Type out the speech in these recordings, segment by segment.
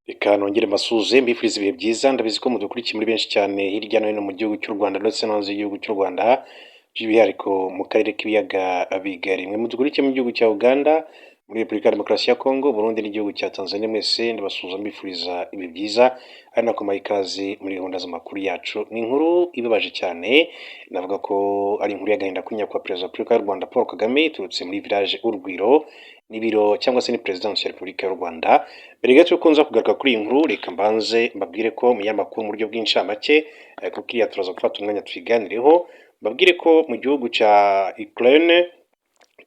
Reka nongere mbasuhuze, mbifuriza ibihe byiza. Ndabizi ko mudukurikiye muri benshi cyane hirya no hino mu gihugu cy'u Rwanda ndetse no hanze y'igihugu cy'u Rwanda, by'umwihariko mu karere k'ibiyaga bigari. Mwe mudukurikiye mu gihugu cya Uganda, muri Repubulika ya Demokarasi ya Kongo, Burundi n'igihugu cya Tanzania, mwese ndabasuhuza mbifuriza ibihe byiza, ari nako mbaha ikaze muri gahunda z'amakuru yacu. Ni inkuru ibabaje cyane, navuga ko ari inkuru y'agahinda kuri Nyakubahwa Perezida wa Repubulika y'u Rwanda Paul Kagame, iturutse muri Village Urugwiro, n'ibiro cyangwa se ni Perezidansi ya Repubulika y'u Rwanda. Mbere gato yuko nza kugaruka kuri iyi nkuru, reka mbanze mbabwire ko mu binyamakuru mu buryo bw'incamake, kuko iriya turaza gufata umwanya tuyiganireho, mbabwire ko mu gihugu cya Ukraine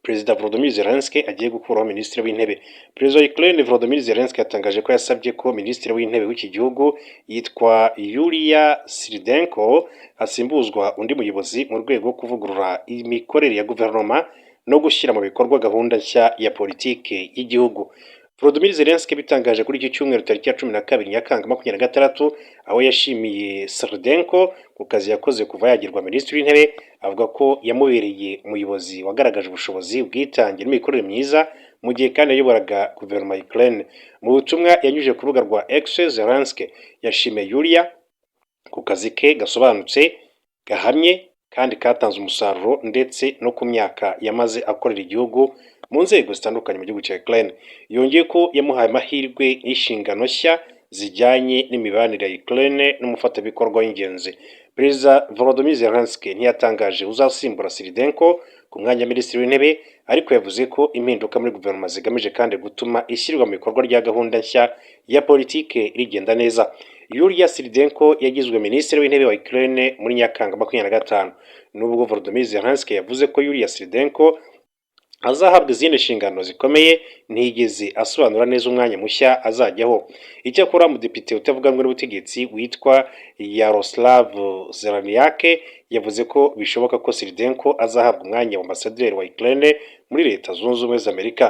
Perezida Volodymyr Zelensky agiye gukuraho Minisitiri w'Intebe. Perezida wa Ukraine Volodymyr Zelensky yatangaje ko yasabye ko Minisitiri w'Intebe w'iki gihugu yitwa Yulia Svyrydenko asimbuzwa undi muyobozi, mu rwego rwo kuvugurura imikorere ya guverinoma no gushyira mu bikorwa gahunda nshya ya politiki y'igihugu. Volodymyr Zelensky bitangaje kuri iki cyumweru tariki ya 12 Nyakanga 26, aho yashimiye Svyrydenko ku kazi yakoze kuva yagirwa Minisitiri w'Intebe, avuga ko yamubereye umuyobozi wagaragaje ubushobozi, ubwitange n'imikorere myiza mu gihe kandi yayoboraga guverinoma ya Ukraine. Mu butumwa yanyujije ku rubuga rwa X, Zelensky yashimiye Yulia ku kazi ke gasobanutse, gahamye kandi katanze umusaruro, ndetse no ku myaka yamaze akorera igihugu mu nzego zitandukanye mu gihugu cya Ukraine. Yongeye ko yamuhaye amahirwe y'inshingano nshya zijyanye n'imibanire ya Ukraine n'umufatanyabikorwa w'ingenzi. Perezida Volodymyr Zelensky ntiyatangaje uzasimbura Svyrydenko ku mwanya wa Minisitiri w'Intebe, ariko yavuze ko impinduka muri guverinoma zigamije kandi gutuma ishyirwa mu bikorwa rya gahunda nshya ya politike rigenda neza. Yulia Svyrydenko yagizwe Minisitiri w'Intebe wa Ukraine muri Nyakanga 25. Nubwo Volodymyr Zelensky yavuze ko Yulia Svyrydenko azahabwa izindi nshingano zikomeye, ntiyigeze asobanura neza umwanya mushya azajyaho. Icyakora umudepite utavuga rumwe n'ubutegetsi witwa Yaroslav Zeleniak yavuze ko bishoboka ko Svyrydenko azahabwa umwanya wa ambasaderi wa Ukraine muri Leta Zunze Ubumwe za Amerika.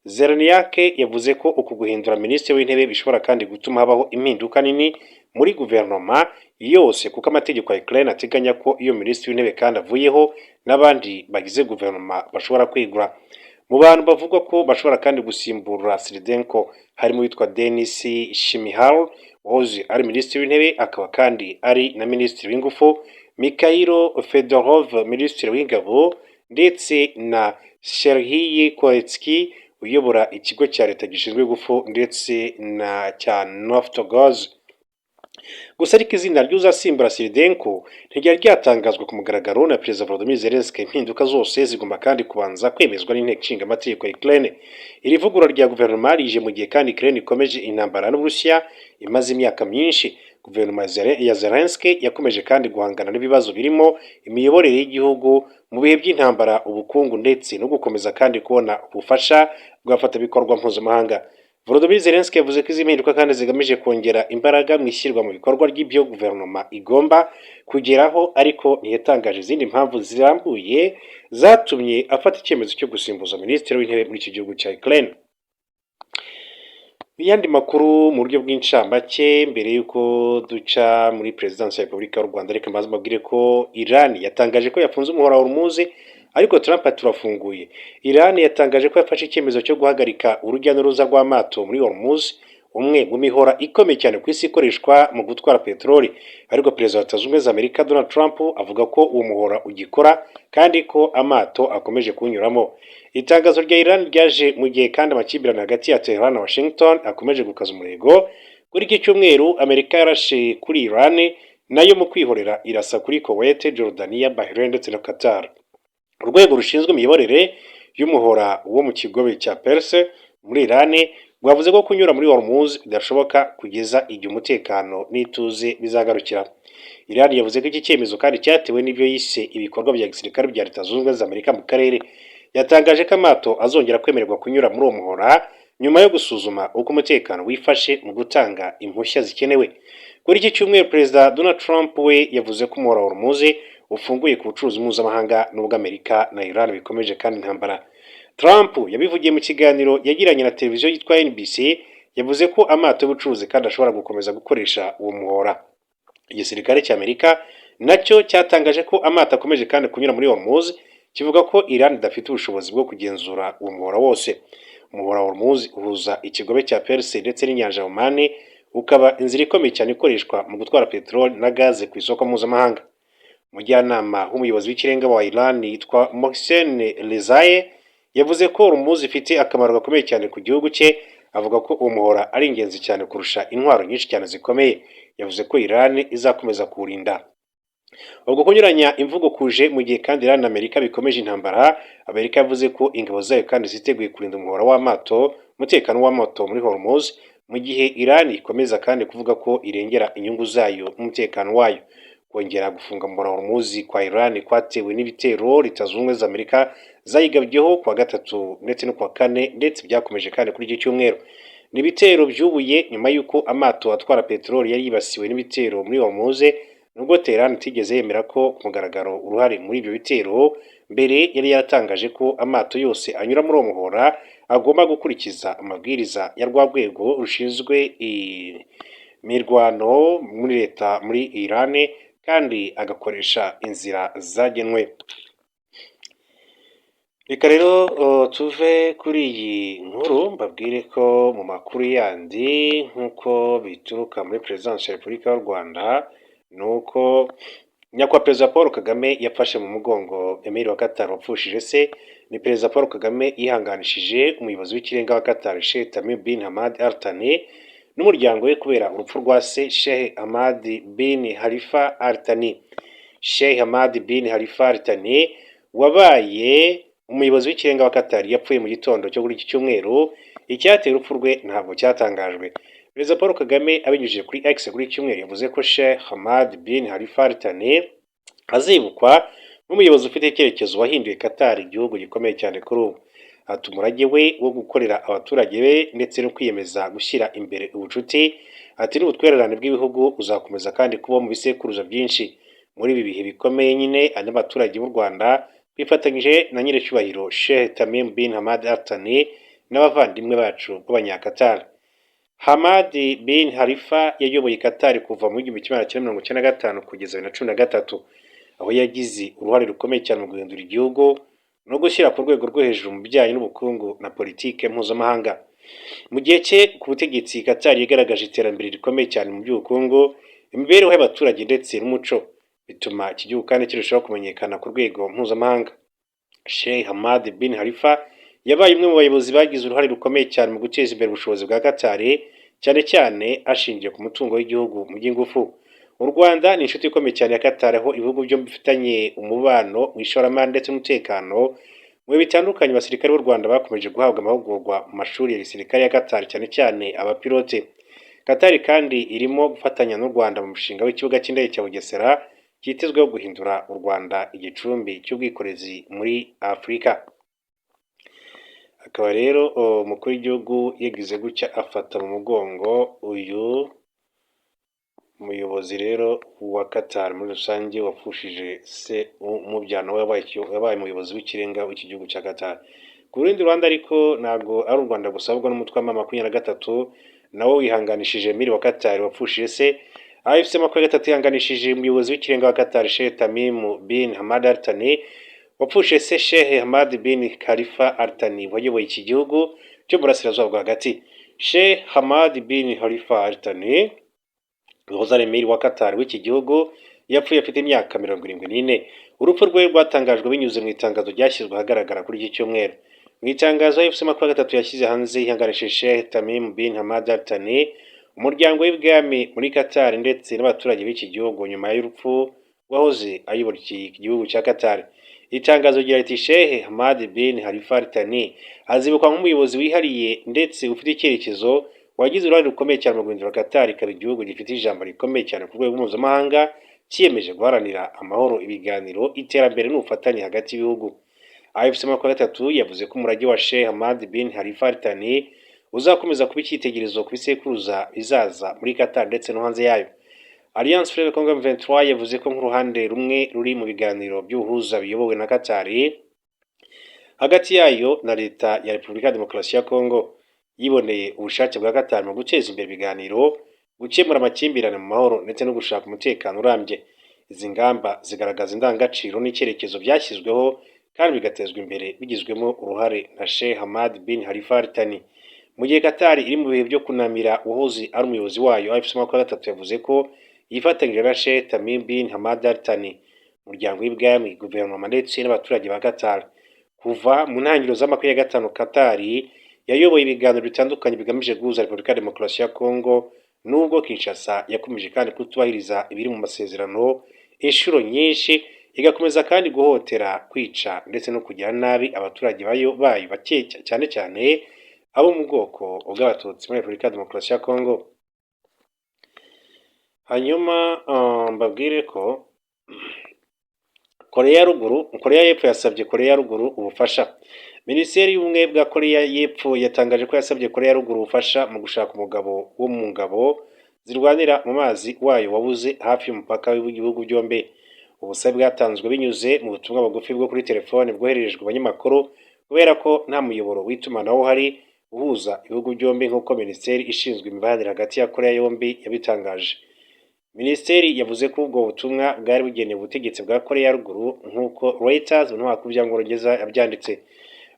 Zeleniak yavuze ko uku guhindura Minisitiri w'Intebe bishobora kandi gutuma habaho impinduka nini muri guverinoma yose, kuko amategeko ya Ukraine ateganya ko iyo Minisitiri w'Intebe kandi avuyeho, n'abandi bagize guverinoma bashobora kwegura. Mu bantu bavugwa ko bashobora kandi gusimbura Svyrydenko harimo uwitwa Denis Shmyhal wahoze ari Minisitiri w'Intebe akaba kandi ari na Minisitiri w'Ingufu, Mikhailo Fedorov, Minisitiri w'Ingabo, ndetse na Serhiy Koretskyi uyobora ikigo cya leta gishinzwe ingufu ndetse na cya Naftogaz. Gusa ariko izina ry'uzasimbura Svyrydenko ntiryari ryatangazwa ku mugaragaro na Perezida Volodymyr Zelensky. Impinduka zose zigomba kandi kubanza kwemezwa n'Inteko Ishinga Amategeko ya Ukraine. Iri vugurura rya guverinoma rije mu gihe kandi Ukraine ikomeje intambara n'Uburusiya imaze imyaka myinshi. Guverinoma ya Zelensky yakomeje kandi guhangana n'ibibazo birimo imiyoborere y'igihugu mu bihe by'intambara, ubukungu ndetse no gukomeza kandi kubona ubufasha bw'abafatanyabikorwa mpuzamahanga. Volodymyr Zelensky yavuze ko izi mpinduka kandi zigamije kongera imbaraga mu ishyirwa mu bikorwa ry'ibyo guverinoma igomba kugeraho, ariko ntiyatangaje izindi mpamvu zirambuye zatumye afata icyemezo cyo gusimbuza Minisitiri w'Intebe muri iki gihugu cya Ukraine. Mu yandi makuru mu buryo bw'incamake, mbere y'uko duca muri Perezidansi ya Repubulika y'u Rwanda, reka mbanze mbabwire ko Iran yatangaje ko yafunze umuhora wa Hormuz, ariko Trump ati turafunguye. Iran yatangaje ko yafashe icyemezo cyo guhagarika urujya n'uruza rw'amato muri Hormuz, umwe mu mihora ikomeye cyane ku isi ikoreshwa mu gutwara peteroli, ariko Perezida wa Leta Zunze Ubumwe za Amerika Donald Trump avuga ko uwo muhora ugikora kandi ko amato akomeje kuwunyuramo. Itangazo rya Iran ryaje mu gihe kandi amakimbirane hagati ya Tehran na Washington akomeje gukaza umurego. Kuri iki cyumweru Amerika yarashe kuri Iran, nayo mu kwihorera irasa kuri Kuwait, Jordania, Bahrain ndetse na Qatar. Urwego rushinzwe imiyoborere y'umuhora wo mu kigobe cya Perse muri Iran rwavuze ko kunyura muri Hormuz bidashoboka kugeza igihe umutekano n'ituze bizagarukira. Iran yavuze ko iki cyemezo kandi cyatewe n'ibyo yise ibikorwa bya gisirikare bya Leta Zunze Ubumwe za Amerika mu karere. Yatangaje ko amato azongera kwemererwa kunyura muri uwo muhora nyuma yo gusuzuma uko umutekano wifashe mu gutanga impushya zikenewe. Kuri iki cyumweru Perezida Donald Trump we yavuze ko umuhora wa Hormuz ufunguye ku bucuruzi mpuzamahanga, nubwo Amerika na Iran bikomeje kandi intambara. Trump yabivugiye mu kiganiro yagiranye na televiziyo yitwa NBC, yavuze ko amato y'ubucuruzi kandi ashobora gukomeza gukoresha uwo muhora. Igisirikare cy'Amerika nacyo cyatangaje ko amato akomeje kandi kunyura muri Hormuz, kivuga ko Iran idafite ubushobozi bwo kugenzura uwo muhora wose. Umuhora wa Hormuz uhuza ikigobe cya Perse ndetse n'inyanja ya Oman, ukaba inzira ikomeye cyane ikoreshwa mu gutwara peteroli na gaze ku isoko mpuzamahanga. Umujyanama w'umuyobozi w'ikirenga wa Iran yitwa Mohsen Rezaei yavuze ko Hormuz ifite akamaro gakomeye cyane ku gihugu cye, avuga ko uwo muhora ari ingenzi cyane kurusha intwaro nyinshi cyane zikomeye. Yavuze ko Iran izakomeza kuwurinda. Ubwo kunyuranya imvugo kuje mu gihe kandi Iran na Amerika bikomeje intambara. Amerika yavuze ko ingabo zayo kandi ziteguye kurinda umuhora w'amato, umutekano w'amato muri Hormuz, mu gihe Iran ikomeza kandi kuvuga ko irengera inyungu zayo n'umutekano wayo. Kongera gufunga umuhora wa Hormuz kwa Iran kwatewe n'ibitero Leta Zunze Ubumwe za Amerika zayigabyeho kuwa gatatu ndetse no kuwa kane, ndetse byakomeje kandi kuri iki cyumweru. Ni ibitero byubuye nyuma y'uko amato atwara peteroli yari yibasiwe n'ibitero muri Hormuz, nubwo Tehran itigeze yemera ko ku mugaragaro uruhare muri ibyo bitero. Mbere yari yaratangaje ko amato yose anyura muri uwo muhora agomba gukurikiza amabwiriza ya rwa rwego rushinzwe imirwano muri leta muri Iran, kandi agakoresha inzira zagenwe. Reka rero tuve kuri iyi nkuru, mbabwire ko mu makuru yandi, nk'uko bituruka muri Perezidansi ya Repubulika y'u Rwanda, ni uko Nyakubahwa Perezida Paul Kagame yafashe mu mugongo Emir wa Qatar wapfushije se. Ni Perezida Paul Kagame yihanganishije umuyobozi w'ikirenga wa Qatar, Sheikh Tamim bin Hamad Al Thani, n'umuryango we kubera urupfu rwa se, Sheikh Hamad bin Khalifa Al Thani. Sheikh Hamad bin Khalifa Al Thani wabaye umuyobozi w'ikirenga wa Qatar yapfuye mu gitondo cyo kuri iki cyumweru. Icyateye urupfu rwe ntabwo cyatangajwe. Perezida Paul Kagame abinyujije kuri X kuri iki cyumweru yavuze ko Sheikh Hamad bin Khalifa Al Thani azibukwa nk'umuyobozi ufite icyerekezo wahinduye Qatar igihugu gikomeye cyane kuri ubu. Ati: "Umurage we wo gukorera abaturage be ndetse no kwiyemeza gushyira imbere ubucuti", ati, "n'ubutwererane bw'ibihugu uzakomeza kandi kuba mu bisekuruza byinshi." Muri ibi bihe bikomeye nyine, n'abaturage b'u Rwanda bifatanyije na nyiricyubahiro Sheikh Tamim bin Hamad Al Thani n'abavandimwe bacu b'Abanyakatar. Hamad bin Khalifa yayoboye Qatar kuva mu 1995 kugeza 2013, aho yagize uruhare rukomeye cyane mu guhindura igihugu no gushyira ku rwego rwo hejuru mu bijyanye n'ubukungu na politike mpuzamahanga. Mu gihe cye ku butegetsi, Qatar yagaragaje iterambere rikomeye cyane mu by'ubukungu, imibereho y'abaturage ndetse n'umuco, bituma iki gihugu kandi kirushaho kumenyekana ku rwego mpuzamahanga. Sheikh Hamad bin Khalifa yabaye umwe mu bayobozi bagize uruhare rukomeye cyane mu guteza imbere ubushobozi bwa Qatar, cyane cyane ashingiye ku mutungo w'igihugu mu by'ingufu. U Rwanda ni inshuti ikomeye cyane ya Qatar, aho ibihugu byombi bifitanye umubano mu ishoramari ndetse n'umutekano. Mu bihe bitandukanye, abasirikare b'u Rwanda bakomeje guhabwa amahugurwa mu mashuri ya gisirikare ya Qatar, cyane cyane abapilote. Qatar kandi irimo gufatanya n'u Rwanda mu mushinga w'ikibuga cy'indege cya Bugesera, cyitezweho guhindura u Rwanda igicumbi cy'ubwikorezi muri Afurika. Akaba rero umukuru w'igihugu yagize gutya afata mu mugongo uyu muyobozi rero wa Qatar muri rusange wapfushije se umubyara, nawe yabaye umuyobozi w'ikirenga w'iki gihugu cya Qatar. Ku rundi ruhande ariko, ntabwo ari u Rwanda gusa, ahubwo n'umutwe wa M23 nawo wihanganishije Emir wa Qatar wapfushije se. AFC M23 yihanganishije umuyobozi w'ikirenga wa Qatar, Sheikh Tamim bin Hamad Al Thani, wapfushije se, Sheikh Hamad bin Khalifa Al Thani, wayoboye iki gihugu cyo mu burasirazuba bwo hagati. Sheikh Hamad bin Khalifa Al Thani wahoze ari Emir wa Qatar w'iki gihugu yapfuye afite imyaka 74. Urupfu rwe rwatangajwe binyuze mu itangazo ryashyizwe ahagaragara kuri iki cyumweru. Mu itangazo AFC 23 yashyize hanze, yihanganishije Sheikh Tamim bin Hamad Al Thani, umuryango w'ibwami muri Qatar ndetse n'abaturage b'iki gihugu nyuma y'urupfu wahoze ayobora iki gihugu cya Qatar. Itangazo rigira riti: "Sheikh Hamad bin Khalifa Al Thani azibukwa nk'umuyobozi wihariye ndetse ufite icyerekezo, wagize uruhare rukomeye cyane mu guhindura Qatar ikaba igihugu gifite ijambo rikomeye cyane ku rwego mpuzamahanga, cyiyemeje guharanira amahoro, ibiganiro, iterambere n'ubufatanye hagati y'ibihugu." AFC 23 yavuze ko umurage wa Sheikh Hamad bin Khalifa Al Thani uzakomeza kuba icyitegererezo ku bisekuruza bizaza muri Qatar ndetse no hanze yayo. Alliance Fleuve Congo M23 yavuze ko nk'uruhande rumwe ruri mu biganiro by'ubuhuza biyobowe na Qatar hagati yayo na leta ya Repubulika ya Demokarasi ya Congo, yiboneye ubushake bwa Qatar mu guteza imbere ibiganiro, gukemura amakimbirane mu mahoro ndetse no gushaka umutekano urambye. Izi ngamba zigaragaza indangagaciro n'icyerekezo byashyizweho kandi bigatezwa imbere bigizwemo uruhare na Sheikh Hamad bin Khalifa Al Thani. Mu gihe Qatar iri mu bihe byo kunamira uwahoze ari umuyobozi wayo, AFC 23 yavuze ko yifatanyije na Sheikh Tamim bin Hamad Al Thani, umuryango w'ibwami, guverinoma ndetse n'abaturage ba Qatar. Kuva mu ntangiriro za 25, Qatar yayoboye ibiganiro bitandukanye bigamije guhuza Repubulika ya Demokarasi ya Kongo, nubwo Kinshasa yakomeje kandi kutubahiriza ibiri mu masezerano inshuro nyinshi, igakomeza kandi guhotera, kwica ndetse no kugira nabi abaturage bayo bake, cyane cyane abo mu bwoko bw'Abatutsi muri Repubulika ya Demokarasi ya Kongo. Hanyuma mbabwire ko Koreya ya Ruguru, Koreya y'Epfo yasabye Koreya ya Ruguru ubufasha. Minisiteri y'Ubumwe bwa Koreya y'Epfo yatangaje ko yasabye Koreya ya Ruguru ubufasha mu gushaka umugabo wo mu ngabo zirwanira mu mazi wayo wabuze hafi y'umupaka w'ibihugu byombi. Ubusabe bwatanzwe binyuze mu butumwa bugufi bwo kuri telefone bwohererejwe abanyamakuru, kubera ko nta muyoboro w'itumanaho uhari uhuza ibihugu byombi, nk'uko minisiteri ishinzwe imibanire hagati ya Koreya yombi yabitangaje. Minisiteri yavuze ko ubwo butumwa bwari bugenewe ubutegetsi bwa Koreya ya Ruguru, nk'uko Reuters mu by'Abongereza yabyanditse.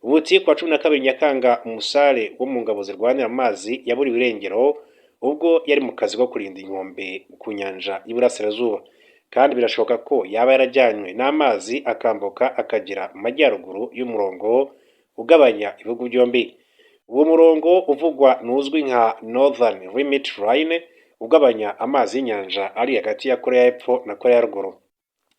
Buti kuwa 12 Nyakanga, umusare wo mu ngabo zirwanira mu mazi yaburiwe irengero ubwo yari mu kazi ko kurinda inkombe ku nyanja y'Iburasirazuba, kandi birashoboka ko yaba yarajyanywe n'amazi akambuka akagera mu majyaruguru y'umurongo ugabanya ibihugu byombi. Uwo murongo uvugwa n'uzwi nka Northern Limit Line, ugabanya amazi y'inyanja ari hagati ya Koreya y'Epfo na Koreya ya Ruguru.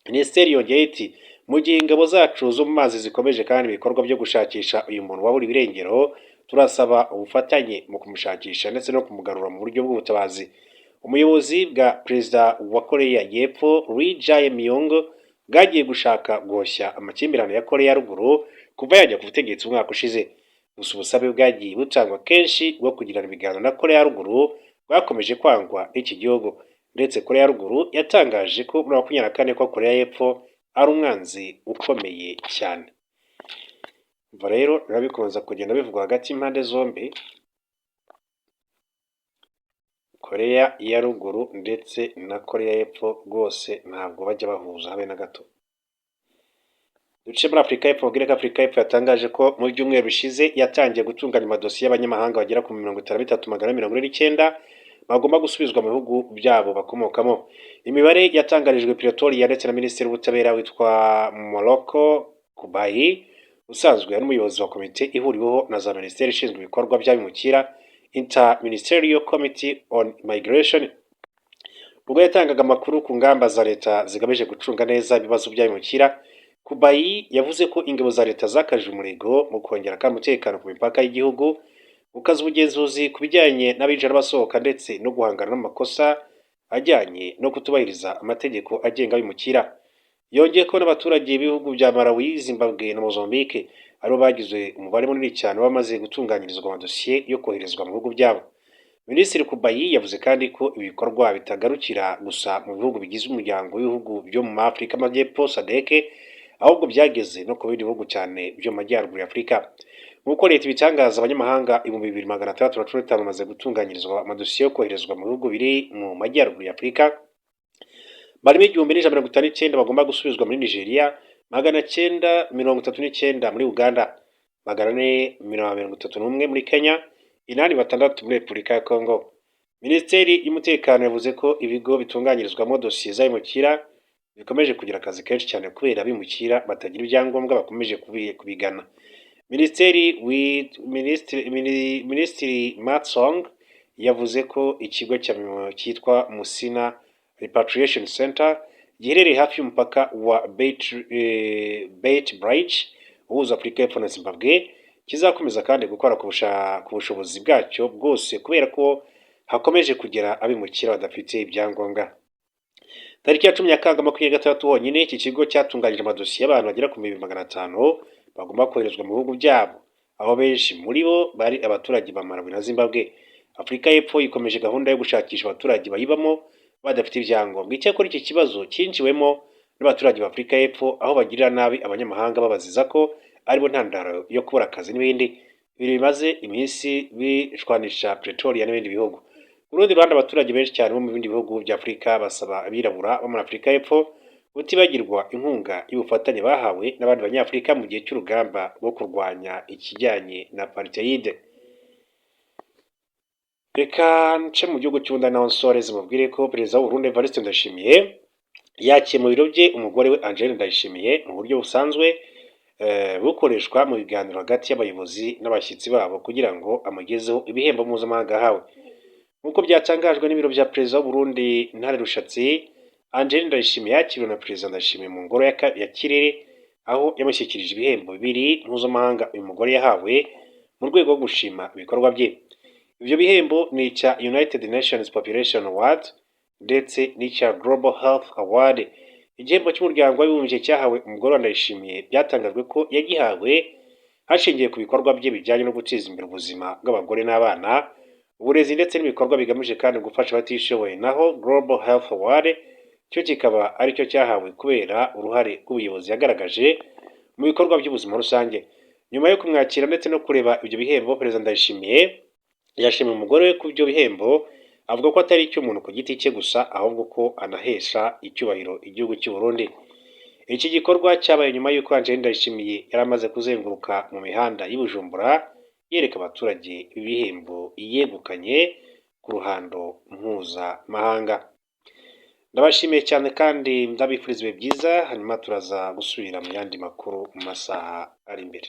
Minisiteri yongeye iti: "Mu gihe ingabo zacu zo mu mazi zikomeje kandi ibikorwa byo gushakisha uyu muntu waburiwe irengero, turasaba ubufatanye mu kumushakisha ndetse no kumugarura mu buryo bw'ubutabazi." Umuyobozi bwa perezida wa Koreya y'Epfo Lee Jae-myung bwagiye gushaka guhoshya amakimbirane ya Koreya ya Ruguru kuva yajya ku butegetsi umwaka ushize. Gusa ubusabe bwagiye butangwa kenshi bwo kugirana ibiganiro na Koreya ya Ruguru bwakomeje kwangwa n'iki gihugu. Ndetse Koreya ya Ruguru yatangaje ko muri 24 ko Koreya y'Epfo ari umwanzi ukomeye cyane. Umva rero, biba bikomeza kugenda bivugwa hagati y'impande zombi, Koreya ya Ruguru ndetse na Koreya y'Epfo, rwose ntabwo bajya bahuza habe na gato. Duce muri Afurika y'Epfo, babwire ko Afurika y'Epfo yatangaje ko mu byumweru bishize yatangiye gutunganya amadosiye y'abanyamahanga bagera ku 53,449 bagomba gusubizwa mu bihugu byabo bakomokamo. Imibare yatangarijwe Pretoria ndetse na Minisitiri w'Ubutabera witwa Mmoloki Kubayi, usanzwe ari umuyobozi wa komite ihuriweho na za minisiteri ishinzwe ibikorwa by'abimukira, Inter-Ministerial Committee on Migration. Ubwo yatangaga amakuru ku ngamba za leta zigamije gucunga neza ibibazo by'abimukira, Kubayi yavuze ko ingabo za leta zakajije umurego mu kongera kandi umutekano ku mipaka y'igihugu, gukaza ubugenzuzi ku bijyanye n'abinjira n'abasohoka, ndetse no guhangana n'amakosa ajyanye no kutubahiriza amategeko agenga abimukira. Yongeye ko n'abaturage b'ibihugu bya Malawi, Zimbabwe na Mozambique aribo bagize umubare munini cyane bamaze gutunganyirizwa amadosiye yo koherezwa mu bihugu byabo. Minisitiri Kubayi yavuze kandi ko ibi bikorwa bitagarukira gusa mu bihugu bigize umuryango w'ibihugu byo mu Afurika y'Amajyepfo, SADC, ahubwo byageze no ku bindi bihugu, cyane byo mu majyaruguru ya Afurika. Nk'uko leta ibitangaza, abanyamahanga 2615 bamaze gutunganyirizwa amadosiye yo koherezwa mu bihugu biri mu majyaruguru ya Afurika, barimo 1159 bagomba gusubizwa muri Nigeria, 939 muri Uganda, 431 muri Kenya, 86 muri Repubulika ya Congo. Minisiteri y'Umutekano yavuze ko ibigo bitunganyirizwamo dosiye z'abimukira bikomeje kugira akazi kenshi cyane kubera abimukira batagira ibyangombwa bakomeje kubigana. Minisitiri Matshong yavuze ko ikigo cyitwa Musina Repatriation Center giherereye hafi y'umupaka wa Beitbridge uhuza Afurika y'Epfo na Zimbabwe kizakomeza kandi gukora ku bushobozi bwacyo bwose, kubera ko hakomeje kugera abimukira badafite ibyangombwa. Tariki ya 10 Nyakanga 26 honyine, iki kigo cyatunganyije amadosiye y'abantu bagera ku 500,000 bagomba koherezwa mu bihugu byabo, aho benshi muri bo bari abaturage ba Malawi na Zimbabwe. Afurika y'Epfo ikomeje gahunda yo gushakisha abaturage bayibamo badafite ibyangombwa. Icyakora iki kibazo cyinjiwemo n'abaturage ba Afurika y'Epfo, aho bagirira nabi abanyamahanga babaziza ko aribo ntandaro yo kubura akazi n'ibindi ibintu bimaze iminsi bishwanisha Pretoria n'ibindi bihugu. Ku rundi ruhande, abaturage benshi cyane bo mu bindi bihugu bya Afurika basaba abirabura bo muri Afurika y'Epfo utibagirwa inkunga y'ubufatanye bahawe n'abandi Banyafurika mu gihe cy'urugamba rwo kurwanya ikijyanye na apartheid. Reka nce mu gihugu cy'u naho nsoreze, mubwire ko Perezida w'u Burundi Evariste Ndayishimiye yakiriye mu biro bye umugore we Angeline Ndayishimiye mu buryo busanzwe bukoreshwa mu biganiro hagati y'abayobozi n'abashyitsi babo, kugira ngo amugezeho ibihembo mpuzamahanga yahawe. Nk'uko byatangajwe n'ibiro bya Perezida w'u Burundi, Ntare Rushatsi, Angeline Ndayishimiye yakiriwe na Perezida Ndayishimiye mu ngoro ya Kirere, aho yamushyikirije ibihembo bibiri mpuzamahanga uyu mugore yahawe mu rwego rwo gushima ibikorwa bye. Ibyo bihembo ni icya United Nations Population Award ndetse n'icya Global Health Award. Igihembo cy'Umuryango w'Abibumbye cyahawe umugore wa Ndayishimiye byatangajwe ko yagihawe hashingiwe ku bikorwa bye bijyanye no guteza imbere ubuzima bw'abagore n'abana, uburezi ndetse n'ibikorwa bigamije kandi gufasha abatishoboye. Naho Global Health Award cyo kikaba aricyo cyahawe kubera uruhare rw'ubuyobozi yagaragaje mu bikorwa by'ubuzima rusange. Nyuma yo kumwakira ndetse no kureba ibyo bihembo, Perezida Ndayishimiye yashimiye umugore we ku byo bihembo, avuga ko atari icy'umuntu ku giti cye gusa, ahubwo ko anahesha icyubahiro igihugu cy'u Burundi. Iki gikorwa cyabaye nyuma y'uko Angeline Ndayishimiye yari amaze kuzenguruka mu mihanda y'i Bujumbura yereka abaturage ibihembo yegukanye ku ruhando mpuzamahanga. Ndabashimiye cyane kandi ndabifuriza ibihe byiza, hanyuma turaza gusubira mu yandi makuru mu masaha ari imbere.